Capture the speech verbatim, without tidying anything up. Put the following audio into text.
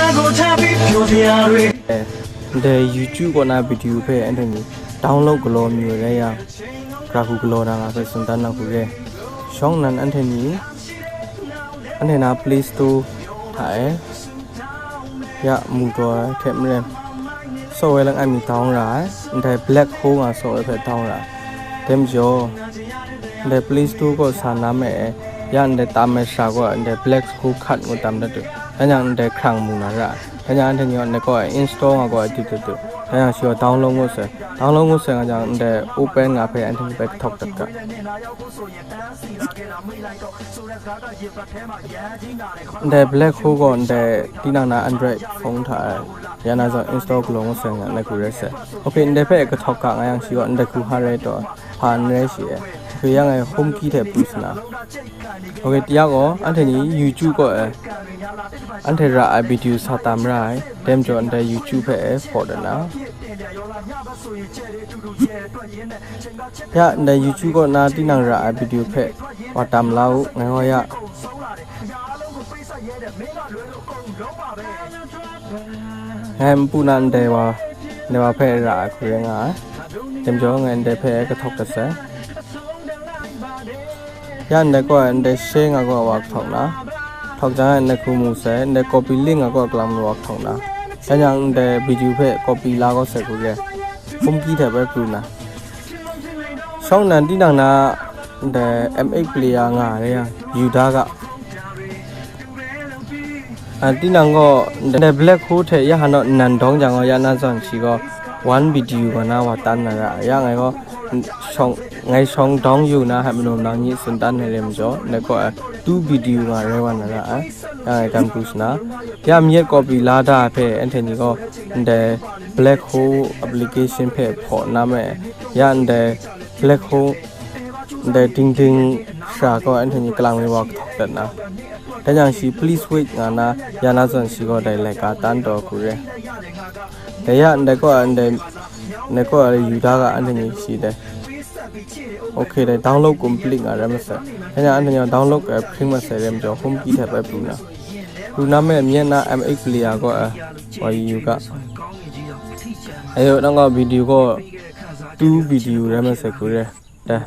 Ndai YouTube kaw na video hpe anhte ni download galaw mayu rai yang, gara hku galaw na nga hpe tsun dan na hku re. Shawng nnan anhte ni, anhte na Play Store hta e, ya mu taw ai hte maren, software langai mi down ra ai, ndai Black Hole nga software hpe down ra ai. Dai majaw, ndai Play Store kaw sa na me e, ya ndai tam ai shara gaw ndai Black Hole Cut ngu tam dat u. Dan yang ndai hkrang mu na ra ai. Dan yang anhte ni gaw ndai kaw e install nga gaw ai du du du. Dan yang shi gaw download ngu sai. Download ngu sai nga jang ndai open nga hpe anhte ni bai kahtawk dat ga. Ndai Black Hole gaw ndai tinang na Android phone hta e, ya na zawn install galaw ngu sai nga ndai hku rai sai. Ok, ndai hpe kahtawk ga nga yang shi gaw ndai hku ha rai taw, hpa n rai shi e. Ok, ya ngai home key hte pru sa na. Ok, ya gaw anhte ni YouTube kaw e, anhte ra ai video sa tam ra ai, dai majaw ndai YouTube hpe e hpaw dat na. Ya, ndai YouTube kaw na tinang ra ai video hpe wa tam la u, ngai gaw ya. Ngai npu na ndai wa, ndai wa hpe ra ai hku rai nga ai. Dai majaw ngai ndai hpe kahtawk dat sai. Ya ndai kaw ai ndai share nga gaw wa kahtawk na. Hkawk jang ai ndai hku mu sai, ndai copy link nga gaw kalang mu wa kahtawk na. Dan yang ndai video hpe copy la gaw sai hku re. Home key hte bai pru na. Shawng nnan tinang na ndai M eight player nga re yang, yu da ga. A, tinang gaw, ndai Black Hole hte ya hanaw nnan dawng jang gaw, ya na zawn shi gaw, one video nga na wa tan na ra, ya ngai gaw, shawng, ngai shawng dawng yu na hte manaw nang ni tsun tan na re majaw, ndai gaw, two video nga rai wa na ra ai, ya ngai kan pru sa na. Ya myit copy la da hpe, anhte ni gaw, ndai Black Hole application hpe hpaw na me, ya ndai Black Hole, ndai dingding shara gaw anhte ni kalang mi wa kahtawk dat na. Dan yang shi please wait nga na, ya na zawn shi gaw dai laika tan taw hku re. Dai ya ndai kaw ai, ndai, ndai kaw ai yu da ga anhte ni shi dai. Ok, dai download complete nga rai masai. Dan yang anhte ni download ai hpring masai re majaw home key hte bai pru na. Pru na me myit na M eight player kaw ai, wa yu ga. Ayo, nang gaw video gaw two video rai masai hku re. Dai.